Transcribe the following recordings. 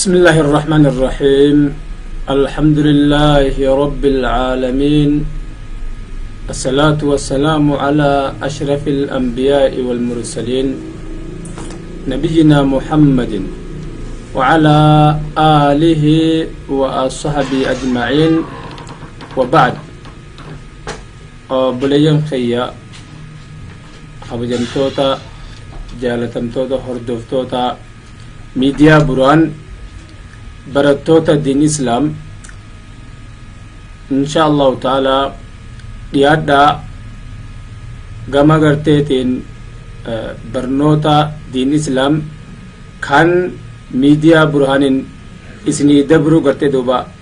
بسم الله الرحمن الرحيم. الحمد لله رب العالمين، الصلاة والسلام على أشرف الأنبياء والمرسلين، نبينا محمد وعلى آله وأصحابه أجمعين، وبعد. Obboleeyyan kiyya kabajamtoota, jaalatamtoota, hordoftoota miidiyaa Burhaan, barattoota diin Islaam, insha Allahu ta'ala dhiyaadhaa gama garteetiin barnoota diin Islaam kan miidiyaa Burhaaniin isinii dabru gartee duuba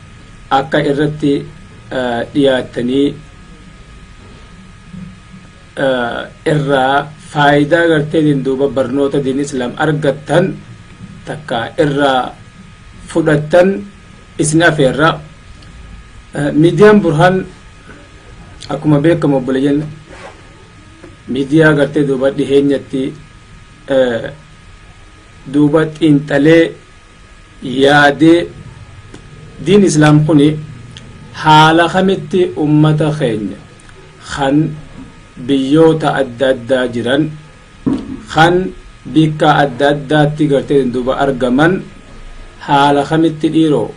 akka irratti dhiyaattanii irraa faayidaa garteetiin duuba barnoota diin Islaam argattan takka irraa fudhattan isin afeerra. Miidiyaan Burhaan akkuma beekamu, obboleeyyan, miidiyaa gartee duuba dhiheenyatti duuba xiinxalee yaadee diin Islaam kuni haala kamitti ummata keenya kan biyyoota adda addaa jiran, kan bikka adda addaatti gartee duuba argaman, haala kamitti dhiiroo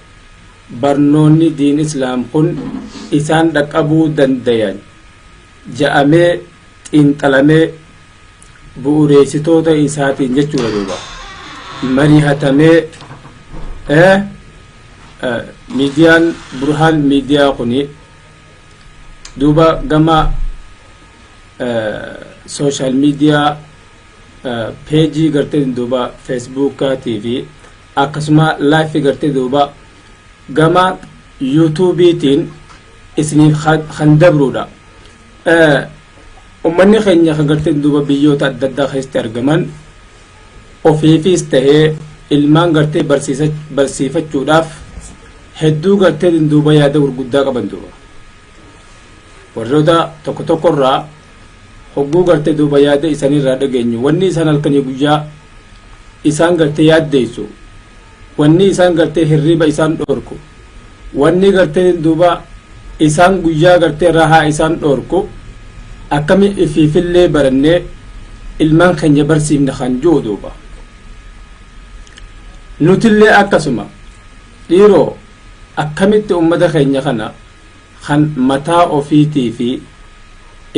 barnoonni diin Islaam kun isaan dhaqqabuu dandayan ja'amee xiinxalamee bu'uureessitoota isaatiin jechuudha duuba marihatamee miidiyaan Burhaan Miidiyaa kuni duuba gama social media peejii gartee duuba Feesbuukaatii fi akkasuma live gartee duuba gama Yuutuubiitiin isiniif kan dabruudha. Ummanni keenya kan gartee duuba biyyoota adda addaa keessatti argaman ofiifis tahee ilmaan gartee barsiifachuudhaaf hedduu gartee duuba yaada gurguddaa qaban duuba. Warroota tokko tokkorraa hogguu gartee duuba yaada isaaniirraa dhageenyu, wanni isaan halkanii guyyaa isaan gartee yaaddeessu, wanni isaan gartee hirriba isaan dhorku, wanni gartee duuba isaan guyyaa gartee rahaa isaan dhorku, akkami ifiifillee barannee ilmaan keenya barsiifne kan jiru duuba. Nutillee akkasuma dhiiroo akkamitti ummata keenya kana kan mataa ofiitii fi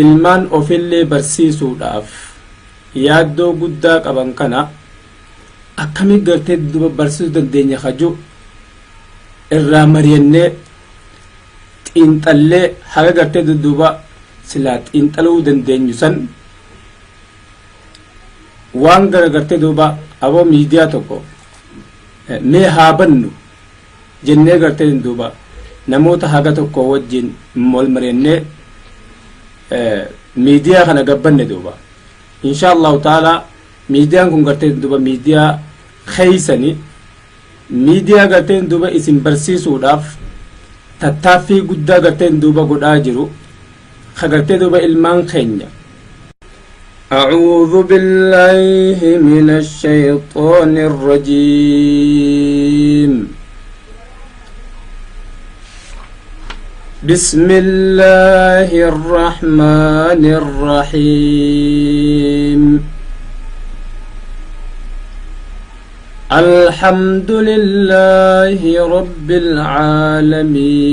ilmaan ofillee barsiisuudhaaf yaaddoo guddaa qaban kana akkami gartee duuba barsiisuu dandeenya kaju irraa mari'annee xiinxallee haga gartee dudduuba silaa xiinxaluu dandeenyu san waan gara gartee duuba aboo miidiyaa tokko mee haa bannu jennee gartee duuba namoota haga tokko wajjin wal mari'annee miidiyaa kana gabbanne duuba. Insha Allahu ta'ala miidiyaan kun gartee duuba miidiyaa keeysani, miidiyaa gartee duuba isin barsiisuudhaaf tattaaffii guddaa gartee duuba godhaa jiru ka gartee duuba ilmaan keenya. أعوذ بالله من الشيطان الرجيم. بسم الله الرحمن الرحيم. الحمد لله رب العالمين،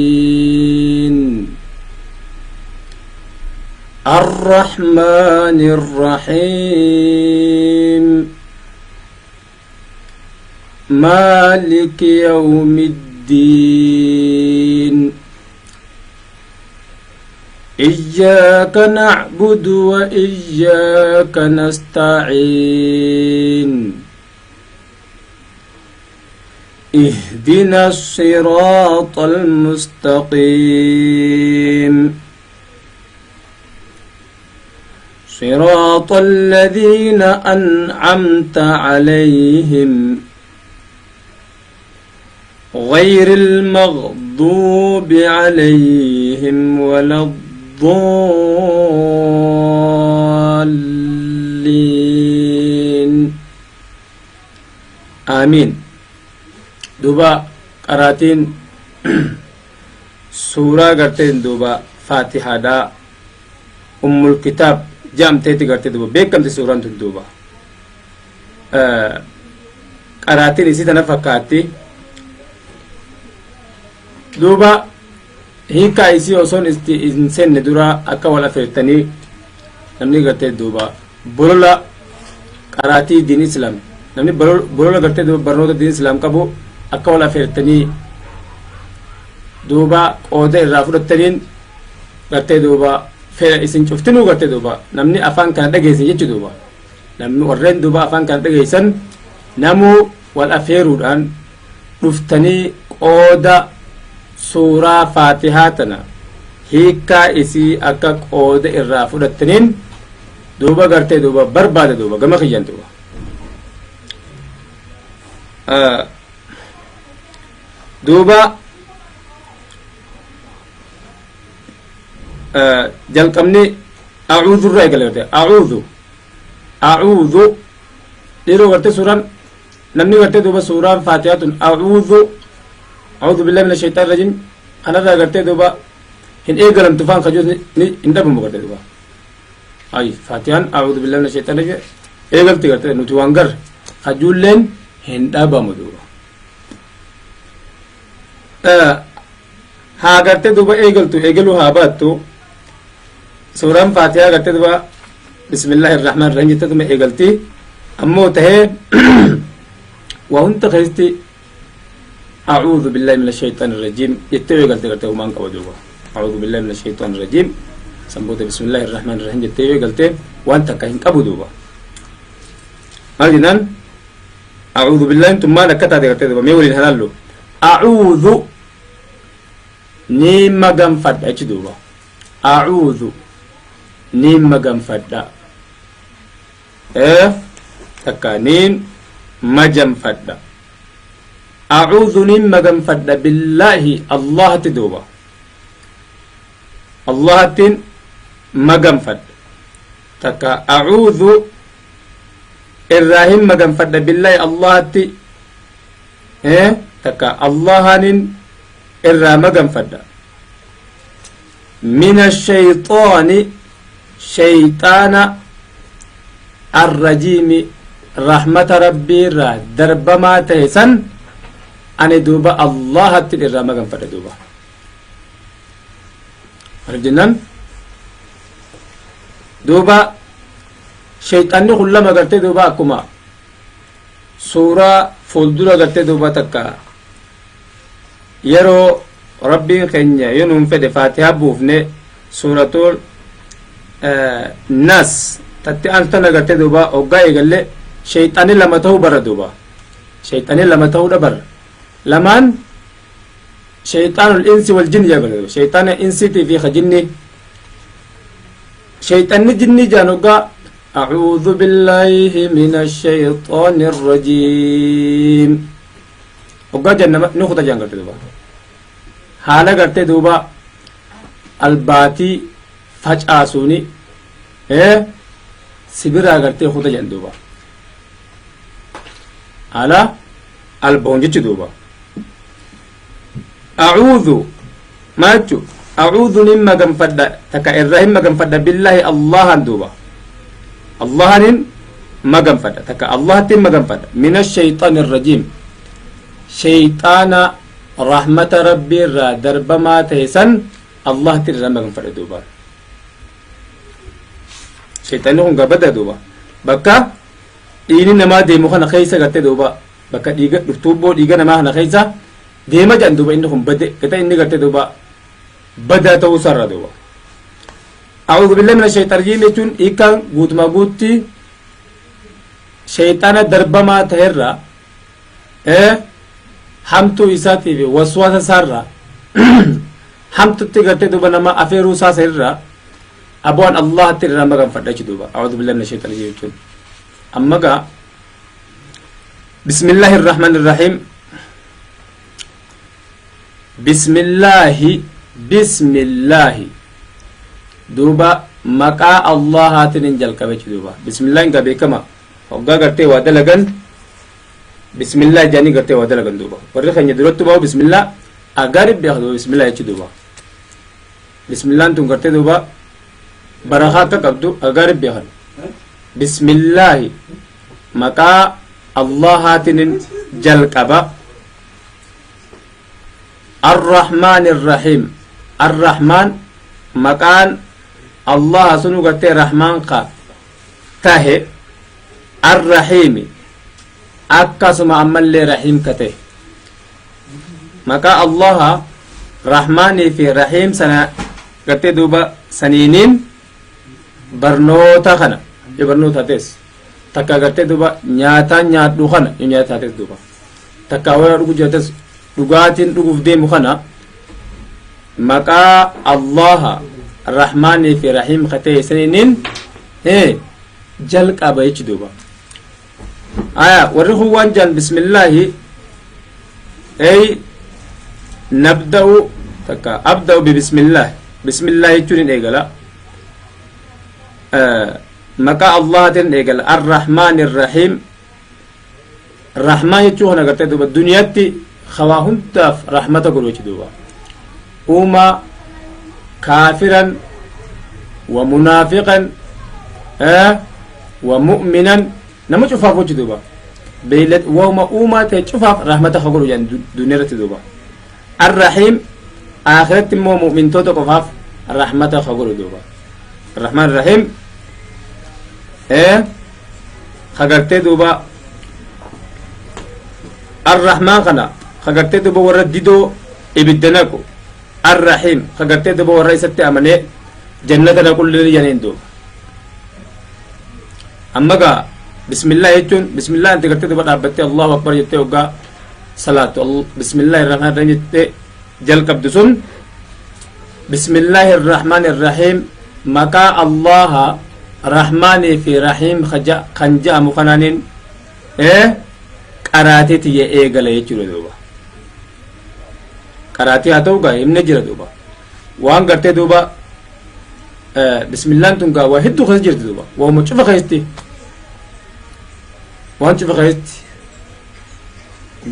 الرحمن الرحيم، مالك يوم الدين. إياك نعبد وإياك نستعين. اهدنا الصراط المستقيم، صراط الذين أنعمت عليهم، غير المغضوب عليهم ولا الضالين. آمين. Duuba qaraatiin suuraa garteen duuba faatihaadhaa ummul kitaab jaamteeti gartee duuba beekamti suuraan tun. Duuba qaraatiin isii tana fakkaatti. Duuba hiikaa isii osoon itti hin seenne dura akka wal afeertanii namni gartee duuba bolola qaraatii diin islaam, namni bolola gartee duuba barnoota diin islaam qabu akka wal afeertanii duuba qooda irraa fudhattaniin gartee duuba fedha isin cuftinuu gartee duuba namni afaan kana dhageessan jechu. Duuba namni warreen duuba afaan kana dhageessan namuu wal afeeruudhaan dhuftanii qooda suuraa faatihaa tana hiikkaa isii akka qooda irraa fudhattaniin duuba gartee duuba barbaada duuba gama kiyyan duuba. Duuba jalqabni acuudhu irraa eegale garte. Acuudhu, acuudhu dhiiroo garte suuraan namni gartee duuba suuraan faatihaa tun acuudhu, acuudhu billahi mina shaytaan rajim kanarraa gartee duuba hin eegalamtu faan kajuus ni hin dhabamu garte duuba. Ay, faatihaan acuudhu billahi mina shaytaan rajim eegalti garte nuti waan gar kajuulleen hin dhabamu. Duuba haa gartee duuba eegaltu eegaluu haa baattu, suuraan faatihaa gartee duuba bismillahi irrahmaan irrahiim jettatuma eegalti. Ammoo tahee waa hunda keessatti acuudhu billahi min ashaytaan irrajiim jettee eegalte gartee humaan qaba. Duuba acuudhu billahi min ashaytaan irrajiim sanboota bismillahi irrahmaan irrahiim jettee eegalte waan takka hin qabu. Duuba maal jennaan, acuudhu billahi tun maal akka taate gartee duuba mee waliin halaallu. Acuudhu ni maganfadha jechi. Duuba acuudhu ni maganfadha, takka niin majanfadha. Acuudhu niin maganfadha, billaahi Allahatti, duuba Allahattiin maganfadha. Takka acuudhu irraa hin maganfadha, billaahi Allahatti, takka Allahanin irraa maganfadha, min ashayxaani shayxaana, arrajiimi rahmata Rabbii irraa darbamaa ta'e san ani duuba Allahatti irraa maganfadha. Duuba maal jennaan, duuba shayxaanni kun lama gartee duuba akkuma suuraa fuuldura gartee duuba takka yeroo Rabbiin keenya yoo nuun fedhe faatihaa buufne suuratul Naas tatti aantu tana gartee duuba hoggaa eegalle shayxaanni lama ta'uu bara. Duuba shayxaanni lama ta'uudha bara lamaan, shayxaanul insi wal jinni jedhama, shayxaana insiitii fi jinni. Shayxaanni jinni jaan hoggaa أعوذ بالله من الشيطان الرجيم hoggaa jenna ni kuta jaan garte duuba haala gartee duuba albaatii facaasuuni sibiraa gartee kuta jedhan duuba haala alboon jechu. Duuba acuudhu maa jechu? Acuudhu nin maganfadha, takka irraa hin maganfadha, billaahi Allahan, duuba Allahanin maganfadha, takka Allahatti maganfadha, min ashayxaani irrajiim shayxaana rahmata Rabbii irraa darbamaa ta'e san Allahatti irraa maganfadha. Duuba shayxaanni kun gabada duuba bakka dhiigni namaa deemu kana keessa gartee duuba bakka dhiiga tuubboo dhiiga namaa kana keessa deema jedhan. Duuba inni kun bade gata inni gartee duuba badaa ta'uu isaarraa duuba أعوذ بالله من الشيطان الرجيم jechuun hiikkaan guutumaa guutti shayxaana darbamaa ta'erraa, hamtuu isaatii fi waswaasa isaarraa, hamtutti gartee duuba nama afeeruu isaa irraa abu'aan Allahatti irraa maganfadha jechuudha. Duuba أعوذ بالله من الشيطان الرجيم jechuun amma gaa بسم الله الرحمن الرحيم. بسم الله، بسم الله duuba maqaa Allahaatiin hin jalqabe jechuudha. Duuba bismillaahin gaa beekama hoggaa gartee waa dalagan. Bismillah jedhanii gartee waa dalagan duuba. Warri keenya duratti bahu bismillah agaari beeka duuba bismillah jechu duuba. Bismillaan tun gartee duuba barakaa akka qabdu agaari beekan. Bismillaahi maqaa Allahaatiin jalqaba. Arrahmaan irrahiim. Arrahmaan maqaan Allah sunu gartee rahmaan ka tahe, arrahiimi akkasuma ammallee rahiim ka tahe. Maqaa Allaha rahmaanii fi rahiim sana gartee duuba saniiniin barnoota kana yoo barnoota taates, takka gartee duuba nyaataan nyaadhu kana yoo nyaata taates, duuba takka waa dhugu jiraates, dhugaatiin dhuguuf deemu kana maqaa Allaha rahmaanii fi rahiim ka ta'e saniiniin jalqaba jechi duuba. Aya, warri kun waan jedhan, bismillaahi ay nabda'u, takka abda'u bi bismillah, bismillah jechuun hin eegala, maqaa Allahaatiin eegala. Arrahmaan irrahiim, rahmaan jechuu kana gartee duuba duniyaatti hawaa hundaaf rahmata godhu jechu duuba, uumaa kaafiran wa munaafiqan wa mu'minan, nama cufaaf jechu duuba, beeylad wauma uumaa ta'e cufaaf rahmata ka godhu jedhan duniyaa irratti duuba. Arrahiim akhiratti immoo mu'mintoota qofaaf rahmata ka godhu duuba. Arrahmaan irrahiim ka gartee duuba arrahmaan kana ka gartee duuba warra didoo ibidda naqu, arrahiim ka gartee duuba warra isatti amanee jannata naqullee jedhaniin duuba. Amma gaa bismillah jechuun, bismillah anti gartee duuba dhaabbattee Allahu akbar jettee hoggaa salaatu bismillah irrahmaan irrahiim jettee jalqabdu sun, bismillahi irrahmaan irrahiim maqaa Allaha rahmaanii fi rahiim kan je'amu kanaaniin qaraatii tiyya eegala jechuudha duuba. Qaraatii haa ta'u gaa himne jira duuba, waan gartee duuba bismillaan tun gaa waa hedduu keessa jirti duuba, waanuma cufa keessatti, waan cufa keessatti,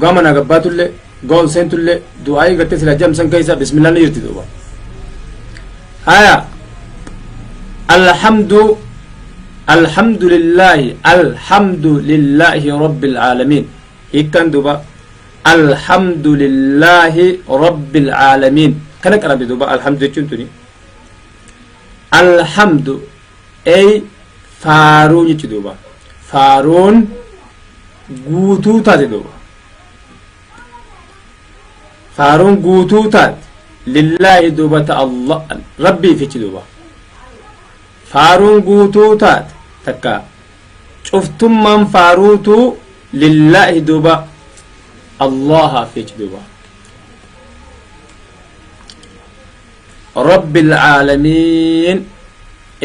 gaa manaa gabbaatullee, gaa ol seentullee, du'aayii gartee sila jamsan keessa bismillaan ni jirti duuba. Haya, alhamdu, alhamdulillahi, alhamdulillahi rabbil aalamiin. Hiikkaan duuba alhamdulillahi rabbil aalamiin kana qarame duuba. Alhamdu jechuun tuni alhamdu ey faaruu jechu duuba, faaruun guutuu taate duuba, faaruun guutuu taate lillaahi duuba ta Allah rabbiif jechi duuba, faaruun guutuu taate, takka cuftummaan faaruutu lillaahi duuba Allahaaf jechi duuba. Rabbil aalamiin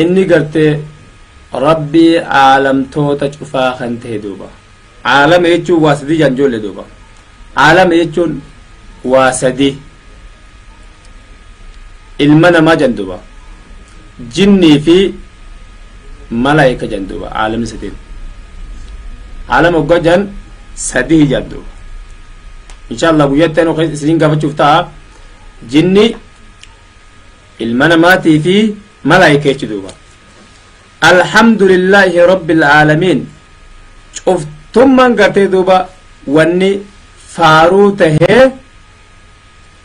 inni gartee rabbii aalamtoota cufaa kan ta'e duuba. Aalama jechuun waa sadii jaan ijoollee duuba. Aalama jechuun waa sadii, ilma namaa jan duuba, jinnii fi malaayika jan duuba. Aalamni sadeen, aalama hoggaa jan sadii jan duuba. Insha Allah guyyaatti anu isiniin gaafachuuf ta'a, jinni, ilma namaatii fi malaayika jechu duuba. Alhamdulillahi rabbil aalamiin cuftummaan gartee duuba wanni faaruu tahee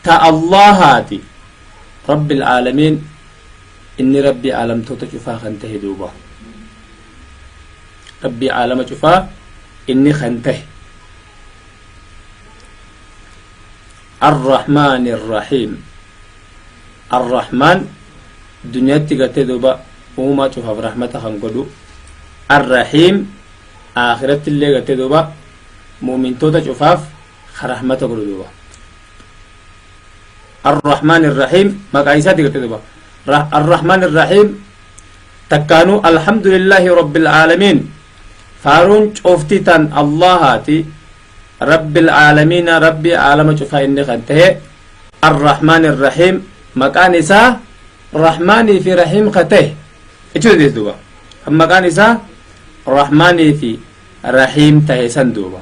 ta Allahaati, rabbil aalamiin inni rabbii aalamtoota cufaa kan tahe duuba, rabbii aalama cufaa inni kan tahe. Arrahmaan irrahiim, arrahmaan duniyaatti gartee duuba uumaa cufaaf rahmata kan godhu, arrahiim akhiratti illee gartee duuba mu'mintoota cufaaf rahmata godhu duuba. Arrahmaan irrahiim maqaa isaati gartee duuba. Arrahmaan irrahiim takkaanuu alhamdulillahi rabbil aalamiin faaruun cufti tan Allahaati, rabbil aalamiina rabbi aalama cufaa inni kan tahe, arrahmaan irrahiim maqaan isaa rahmaanii fi rahiim ka tahe jechuu dandeessu duuba, kan maqaan isaa rahmaanii fi rahiim tahe san duuba.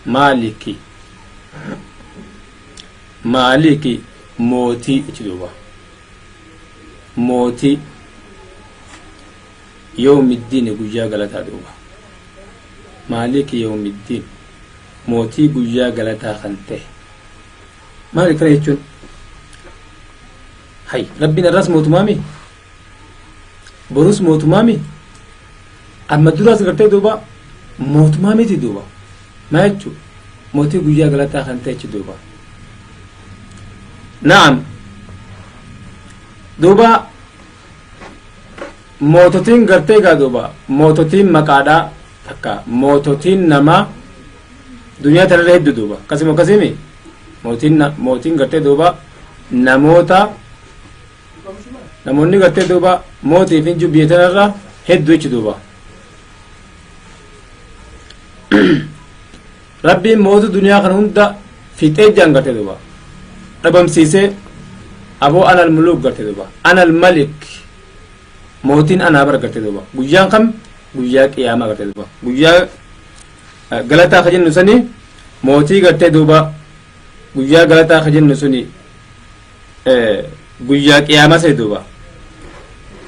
Maaliki maaliki mootii jechuudha duuba mootii yawmiddiin guyyaa galataa duuba maaliki yawmiddiin mootii guyyaa galataa kan ta'e maali kana jechuun hay rabbiin irraas mootumaami borus mootumaami amma duraas gartee duuba mootumaa miti duuba maa jechuu mootii guyyaa galataa kan ta'e jechu duuba naam duuba moototiin gartee gaa duuba moototiin maqaadhaa takka moototiin namaa duniyaa tanarra hedduu duuba akkasuma akkasimi mootiin mootiin gartee duuba namoota namoonni gartee duuba mootii fi biyya tanarra hedduu jechu duuba rabbiin mootu duniyaa kana hunda fixee jaan gartee duuba dhabamsiisee aboo anal muluuk gartee duuba anal malik mootiin anaa bara gartee duuba guyyaan kam guyyaa qiyaamaa gartee duuba guyyaa galataa ka jennu sani mootii gartee duuba guyyaa galataa ka jennu suni guyyaa qiyaamaa sani duuba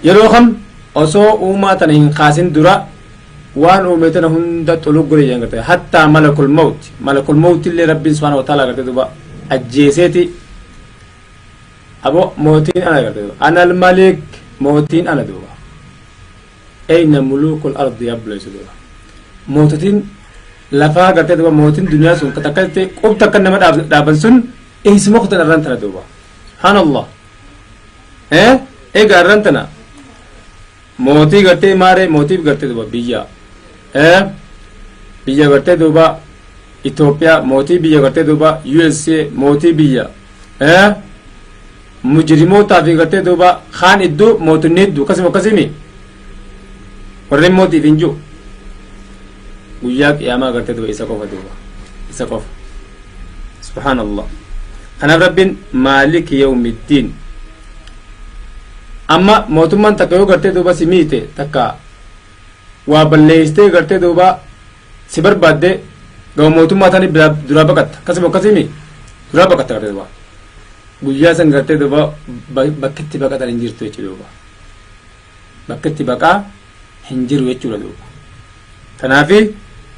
yeroo kam osoo uumaa tana hin kaasin dura waan uume tana hunda xulug godhe jedhan gartee hattaa malakul mawt malakul mawt illee rabbiin subhaanahu wa ta'ala gartee duuba ajjeeseeti abo mootiin ana gartee duuba anal malik mootiin ana duuba ayna mulukul ardi yableessu duuba moototiin lafaa gartee duuba mootiin duniyaa sun takkatti qubta akka nama dhaaban sun eessuma kutan irraan tana duuba subhaanallah egaa irraan tana mootii gartee maaree mootiif gartee duuba biyya biyya gartee duuba Itoophiyaa mootii biyya gartee duuba USA mootii biyya mujrimootaa fi gartee duuba kaan iddoo mootonni hedduu akkasuma akkasimi warreen mootiif hin jiru guyyaa qiyaamaa gartee duuba isa qofa duuba isa qofa subhaanallah kanaaf rabbiin maaliki yawmiddiin amma mootummaan takka yoo gartee duuba si miite takka waa balleessitee gartee duuba si barbaadde gama mootummaa tani duraa baqatta akkasuma akkasimi duraa baqatta gartee duuba guyyaa san gartee duuba bakkitti baqatan hin jirtu jechuudha duuba bakkitti baqaa hin jiru jechuudha duuba kanaafi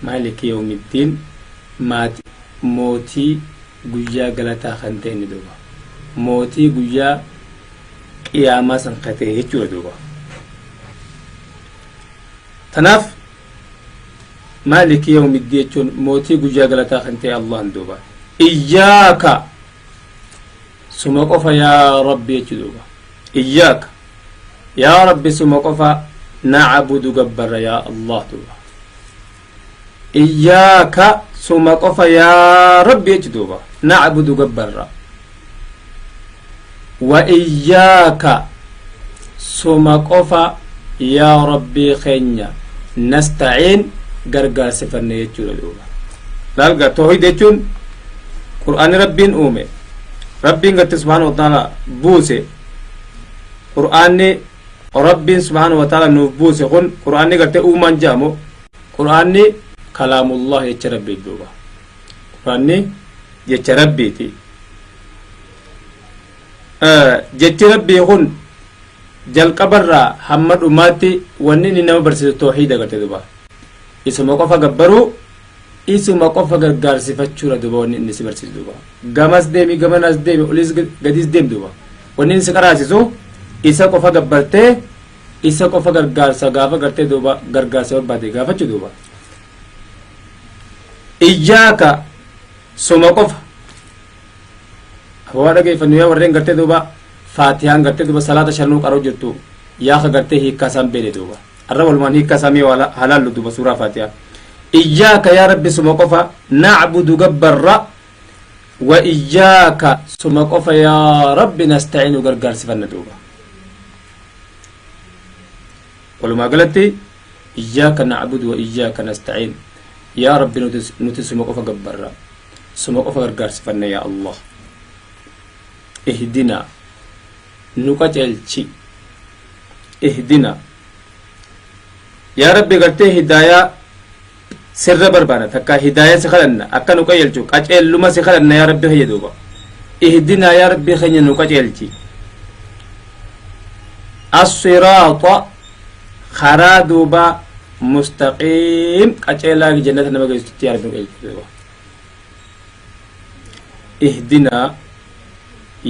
maaliki yawmiddiin maati mootii guyyaa galataa kan ta'e inni duuba mootii guyyaa qiyaamaa san ka ta'e jechuudha duuba tanaaf maaliki yawmiddii jechuun mootii guyyaa galataa kan ta'e Allahan duuba iyyaaka suma qofa yaa rabbi jechuu duuba iyyaaka yaa rabbi suma qofa na'budu gabbarra yaa Allah duuba iyyaaka suma qofa yaa rabbi jechuu duuba na'budu gabbarra wa iyyaaka suma qofa yaa rabbii keenya nasta'iin gargaarsifanne jechuudha duuba laalga toohid jechuun qur'aanni rabbiin uume rabbiin garte subhaanahu wa ta'ala buuse qur'aanni rabbiin subhaanahu wa ta'ala nuuf buuse kun qur'aanni garte uumaan jedhamu qur'aanni kalaamullah jecha rabbii duuba qur'aanni jecha rabbiiti jechi rabbii kun jalqabarraa hamma dhumaatti wanni inni nama barsiisu toohiida garte duba isuma qofa gabbaruu isuma qofa gargaarsifachuudha duba wanni inni si barsiisu duba gamas deemi gamanas deemi olis gadis deemi duba wanni inni si qaraasisu isa qofa gabbartee isa qofa gargaarsa gaafa gartee duuba gargaarsa barbaade gaafachuu duuba iyyaaka suma qofa waa dhageeffannu yaa warreen gartee duuba faatihaan gartee duuba salaata shanuu qaroo jirtu yaa ka gartee hiikkaa isaan beene duuba arra walumaan hiikkaa isaa mee halaallu duuba suuraa faatihaa iyyaaka yaa rabbi suma qofa nacbudu gabbarra wa iyyaaka suma qofa yaa rabbi nastaciinu gargaarsifanna duuba walumaa galatti iyyaaka nacbudu wa iyyaaka nastaciin yaa rabbi nuti suma qofa gabbarra suma qofa gargaarsifanna yaa allah ihdina nu qaceelchi ihdina yaa rabbi gartee hidaayaa Sirra barbaana, takka hidaaya si kadhanna, akka nu qajeelchu qaceelluma si kadhanna. Yaa Rabbi kiyya duuba, ihdinaa, yaa Rabbi keenya nu qajeelchi, as-siraaxa, karaa duuba mustaqiim, qaceelaa jannata nama geessutti, yaa Rabbi nu qajeelchi duuba. Ihdinaa,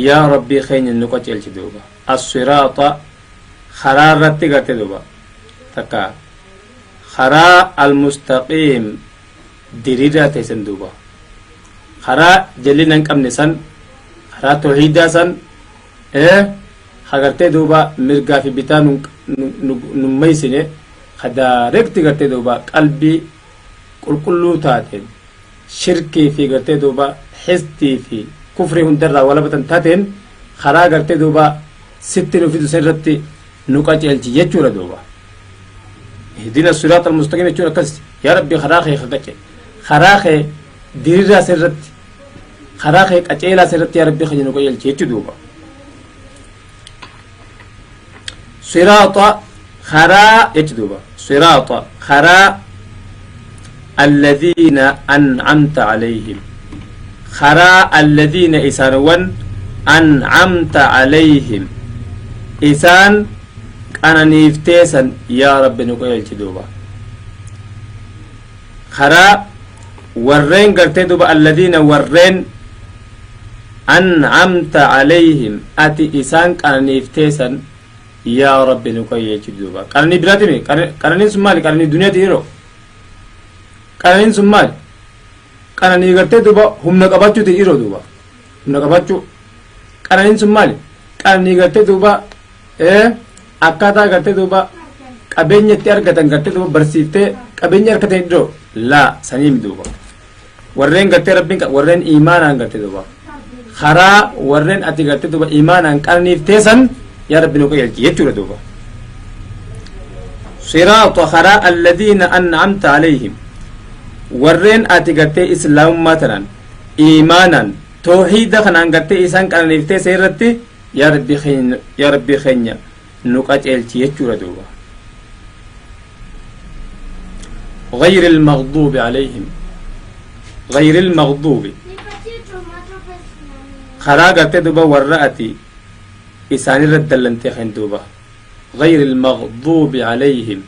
yaa Rabbii keenya nu qajeelchi duuba, as-siraaxa, karaa irratti garte duuba, takka karaa almustaqiim, diriiraa teessan duuba, karaa jallina hin qabne san, karaa tawhiidaa san, hagartee duuba mirgaa fi bitaa nun maysine, ka daareekti gartee duuba qalbii qulqulluu taateen, shirkii fi gartee duuba xistii fi kufrii hundarraa walabatan taateen, karaa gartee duuba sitti nu fidu san irratti nu qaceelchi jechuudha duuba. Ihdina siraata almustaqiim jechuun akkas. Yaa Rabbi, karaa kee qace, karaa kee diriiraa san irratti, karaa kee qaceelaa san irratti, yaa Rabbi keenya nu qajeelchi jechuu duuba. Siraaxa, karaa jechu duuba. Siraaxa, karaa, alladhiina an'amta alayhim, karaa alladhiina, isaanowwan, an'amta alayhim, isaan qananiifteesan, yaa Rabbi nu qajeelchi duuba. Karaa warreen gartee duuba alladhiina, warreen, an'amta alayhim, ati isaan qananiifteesan, yaa Rabbi nu qajeelchi duuba. Qananii biraatimi. Qananiin sun maali? Qananii duniyaati yeroo. Qananiin sun maali? Qananii gartee duuba humna qabaachuuti yeroo duuba, humna qabaachuu. Qananiin sun maali? Qananii gartee duuba akkaataa gartee duuba qabeenya itti argatan gartee duuba barsiiftee qabeenya argatan iddoo laa saniimi duuba. Warreen gartee Rabbiin, warreen imaanaan gartee duuba, karaa warreen ati gartee duuba imaanaan qananiifteesan, yaa Rabbi nu qajeelchi jechuudha duuba. Siraaxa, karaa, alladhiina an'amta alayhim, warreen ati gartee islaamummaa tanaan, imaanaan, tawxiida kanaan gartee isaan qananiiftee irratti, yaa Rabbi keenya, yaa Rabbi keenya nu qajeelchi jechuudha duuba. غير المغضوب عليهم، غير المغضوب، karaa gartee duuba warra ati isaanirra dallantee kan duuba. غير المغضوب عليهم،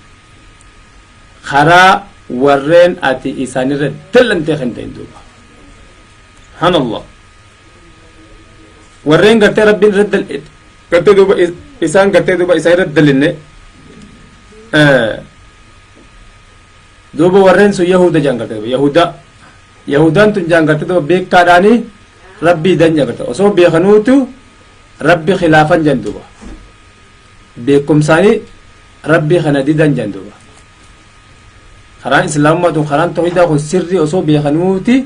karaa warreen ati isaanirra dallantee kan ta'in duuba. Subhaan Allah, warreen gartee Rabbiin irra gartee duuba isaan gartee duuba isaan irra dallinne duuba. Warreen sun yahuda jaan gartee duuba. Yahuda, yahudaan tun jaan gartee duuba beekaadhaani Rabbii dan jaan gartee, osoo beekanuutu Rabbi khilaafan jaan duuba, beekumsaanii Rabbii kana didan jaan duuba. Karaan islaamummaa tun, karaan tawhiidaa kun sirrii osoo beekanuuti.